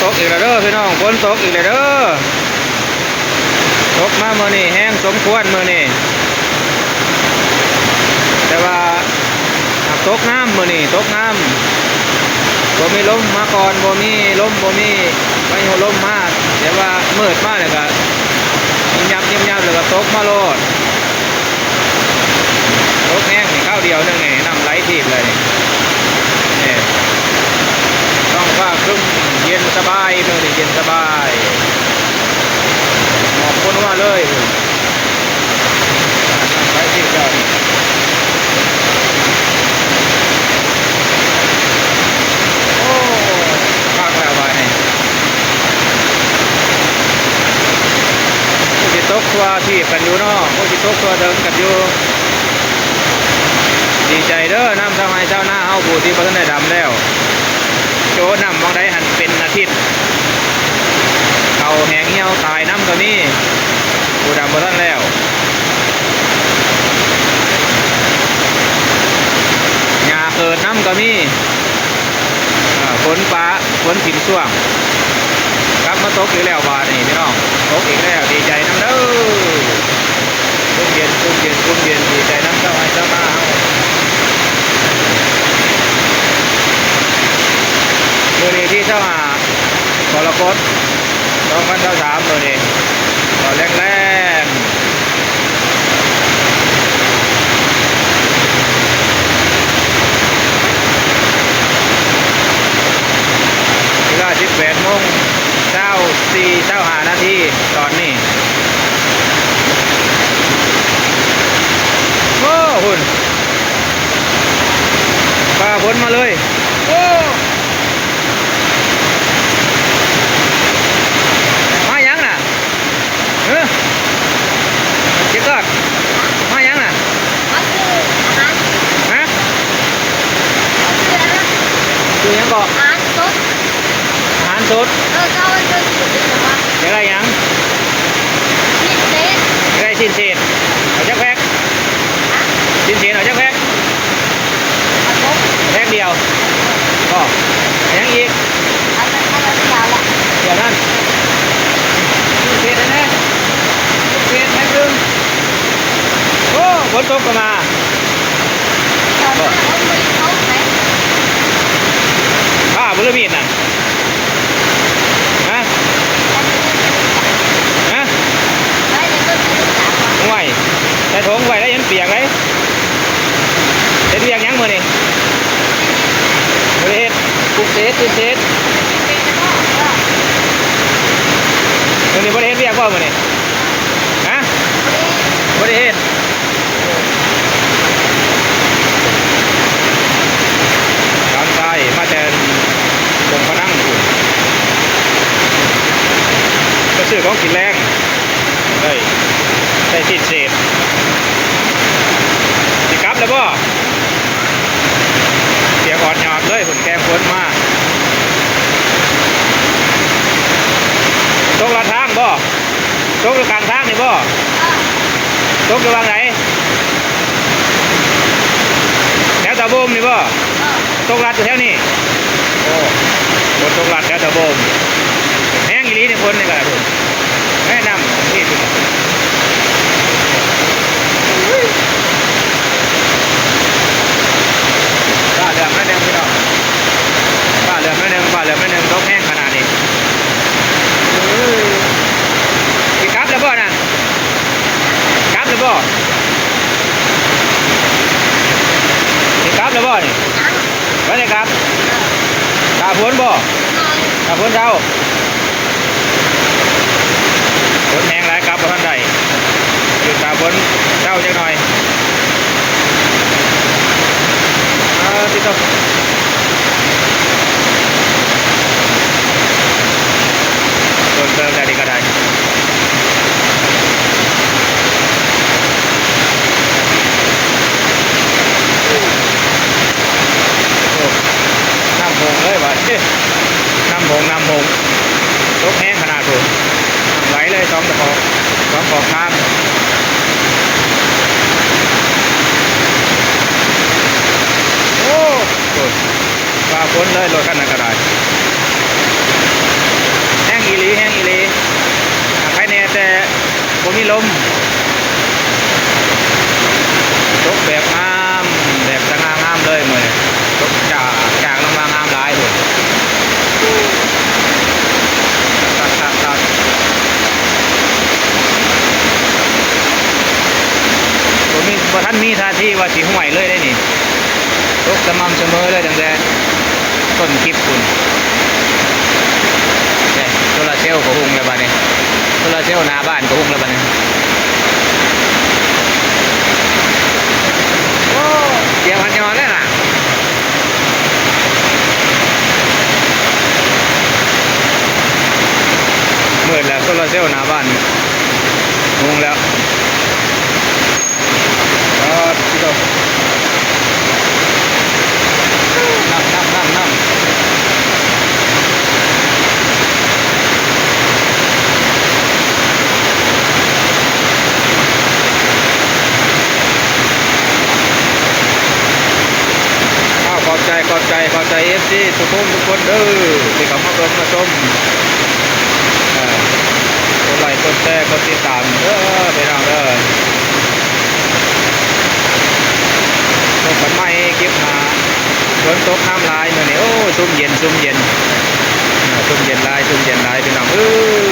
ຕົກອີກແລ້ວເດີພີ່ນ້ອງ, ຝົນຕົກອີກແລ້ວເດີ. ຕົກມາມື້ນີ້ແຮງສົມຄວນມື້ນີ້, ແຕ່ວ່າຫາກຕົກງາມມື້ນີ້, ຕົກງາມ. ບໍ່ມີລົມມາກ່ອນ, ບໍ່ມີລົມ, ບໍ່ມີພາຍຸລົມມາ, ແຕ່ວ່າມືດມາແລ້ວກະຍິບຍັບຍິບຍັບ ແລ້ວກະຕົກມາໂລດ. ຕົກແຮງນີ້ ຄາວດຽວໜຶ່ງນີ້ ນ້ຳໄຫຼທີບເລີຍນີ້. ນີ້ ທ້ອງຟ້າຄຶ້ມ ເຢັນສະບາຍ, ມື້ນີ້ເຢັນສະບາຍ, ໝອກຄົນວ່າເລີຍ. ນ້ຳໄຫຼທີບແລ້ວນີ້. ໂອ້ ຄັກແລ້ວບາດນີ້. ຄືຊິຕົກທົ່ວທີບກັນຢູ່ເນາະ, ຄືຊິຕົກທົ່ວເຖິງກັນຢູ່. ດີໃຈເດີ ນຳຊາວໄຮ່ຊາວນາເຮົາ ຜູ້ທີ່ບໍ່ທັນໄດ້ດຳແລ້ວ. ໂຈະນ້ຳຫວ່າງໃດຫັ້ນເປັນອາທິດ, ເຂົ້າແຫ້ງຫ່ຽວຕາຍນຳກໍມີ, ຜູ້ດຳບໍ່ທັນແລ້ວ. ຫຍ້າເກີດນຳກໍມີ. ເອີ ຝົນຟ້າ ຝົນຖິ້ມຊ່ວງ ກັບມາຕົກອີກແລ້ວບາດນີ້ພີ່ນ້ອງ, ຕົກອີກແລ້ວ, ດີໃຈນຳເດີ. ລົມເຢັນ ລົມເຢັນ ລົມເຢັນ, ດີໃຈນຳຊາວໄຮ່ຊາວນາເຮົາ. ມື້ນີ້ທີຊາວຫ້າ ກໍລະກົດ ສອງພັນຊາວສາມ ມື້ນີ້ ເຂົ້າແລງໆ. ເວລາສິບແປດໂມງຊາວສີ່ ຊາວຫ້ານາທີຕອນນີ້. ໂອ້ ພຸ້ນ ຟ້າຝົນມາເລີຍ. ໂອ້ ມາຫຍັງນະ? ເອີ ເຈັບຕອດ ມາຫຍັງນະ? ມາຊື້ອາຫານ. ຮະ? ມາຊື້ອາຫານ. ຊື້ຫຍັງເກາະ? ອາຫານສົດ. ອາຫານສົດ? ເອີ ເຂົາເອີ້ນວ່າຊີ້ນສົດ. ຢາກໄດ້ຫຍັງ? ຊີ້ນເສດ. ຢາກໄດ້ຊີ້ນເສດ. ເອົາຈັກແພັກ? ຊີ້ນເສດເອົາຈັກແພັກ? ເອົາຫົກ. ແພັກດຽວບໍ? ເອົາຫຍັງອີກ? ເອົາແຕ່ແພັກດຽວແຫຼະ. ດຽວນັ້ນ. ຊີ້ນເສດແນ່ໆ. ຊີ້ນເສດແພັກໜຶ່ງ. ໂອ້ ຝົນຕົກກໍມາ. ຕອນມາຝົນບໍ່ໄດ້ຕົກເດ້. ຟ້າບໍ່ ຫຼືມີດນະ? ຮະ? ຮະ? ຫ້ວຍ ໃສ່ຖົງໄວ້ແລ້ວ ມັນປຽກເດ້. ເຮັດວຽກຫຍັງມື້ນີ້? ບໍ່ໄດ້ເຮັດ. ປຸກເສດ ຕີນເສດ. ມື້ນີ້ບໍ່ໄດ້ເຮັດວຽກບໍ່ມື້ນີ້? ຮະ? ບໍ່ໄດ້ເຮັດ. ຫຼານຊາຍມາແຕ່ດົງພະນັງພຸ້ນ ມາຊື້ຂອງກິນແລງ. ໄດ້ ໄດ້ຊີ້ນເສດ. ຊິກັບແລ້ວບໍ່? ປຽກອອດຍອດເລີຍພຸ້ນ ແກງຝົນມາ. ຕົກລັດທາງບໍ່? ຕົກຢູ່ກາງທາງນີ້ບໍ່? ຕົກຢູ່ຫວ່າງໃດ? ແຖວຕາໂບມນີ້ບໍ່? ຕົກລັດຢູ່ແຖວນີ້. ໂອ້ ຝົນຕົກລັດແຖວຕາໂບມ. ແຮງອີ່ຫຼີນີ້ ຝົນນີ້ກໍໄດ້ພຸ້ນ. ແມ່ນ້ຳທີ່ ຟ້າເຫຼືອມໜ້ອຍໜຶ່ງພີ່ນ້ອງ, ຟ້າເຫຼືອມໜ້ອຍໜຶ່ງ, ຟ້າເຫຼືອມໜ້ອຍໜຶ່ງ, ຕົກແຮງຂະໜາດນີ້. ເອີຍ ຊິກັບແລ້ວບໍ່ນະ? ກັບແລ້ວບໍ່? ຊິກັບແລ້ວບໍ່ນີ້? ຍັງ ບໍ່ໄດ້ກັບ. ຖ້າຝົນບໍ່? ຖ້າຝົນເຊົາ. ຝົນແຮງຫຼາຍ ກັບບໍ່ທັນໄດ້. ຢູ່ຖ້າຝົນເຊົາຈັກໜ່ອຍ. ເອີ ຕິດຕໍ່ ຝົນເຕີບແລ້ວນີ້ກໍໄດ້. ໂອ້ ນ້ຳໂຂງເລີຍບາດນີ້. ນ້ຳໂຂງ ນ້ຳໂຂງ ຕົກແຮງຂະໜາດພຸ້ນ. ໄຫຼເລີຍ ສອງຂອກ ສອງຂອກທາງ. ໂອ້ ໂອ້ຍ ຟ້າຝົນເລີຍ ລົດຄັນນັ້ນກໍໄດ້. ແຮງອີ່ຫຼີ ໃຄແນ່ແຕ່ບໍ່ມີລົມ. ຕົກແບບງາມ ແບບສະຫງ່າງາມເລີຍມື້ນີ້ ຕົກຈາກ ຈາກລົງມາງາມຫຼາຍພຸ້ນ. ຄັກໆໆ ບໍ່ມີ ບໍ່ທັນມີທ່າທີວ່າຊິຫ້ວຍເລີຍເດ້ນີ້ ຕົກສະໝ່ຳສະເໝີເລີຍ ຕັ້ງແຕ່ຕົ້ນຄລິບພຸ້ນ. ແນ່ ໂຊລາເຊວກໍຮຸ່ງແລ້ວບາດນີ້ ໂຊລາເຊວໜ້າບ້ານກໍຮຸ່ງແລ້ວບາດນີ້. ໂອ້ ກຽມຮັດຍອດແລ້ວນະ. ມືດແລ້ວ ໂຊລາເຊວໜ້າບ້ານຮຸ່ງແລ້ວ. ປາດຕິໂທ ນ້ຳ ນ້ຳ ນ້ຳ ນ້ຳ. ອ້າວ ຂອບໃຈ ຂອບໃຈ ຂອບໃຈ ເອັຟຊີ ທຸກຄົນ ທຸກຄົນເດີ ທີ່ເຂົ້າມາເບິ່ງມາຊົມ. ເອີ ກົດໄລ້ ກົດແຊ ກົດຕິດຕາມເດີພີ່ນ້ອງເດີ. ພົບກັນໃໝ່ຄລິບໜ້າ. ຝົນຕົກ ນ້ຳຫຼາຍມື້ນີ້ ໂອ້ ຊຸ່ມເຢັນ ຊຸ່ມເຢັນ ເອີ ຊຸ່ມເຢັນຫຼາຍ ຊຸ່ມເຢັນຫຼາຍພີ່ນ້ອງເອີຍ.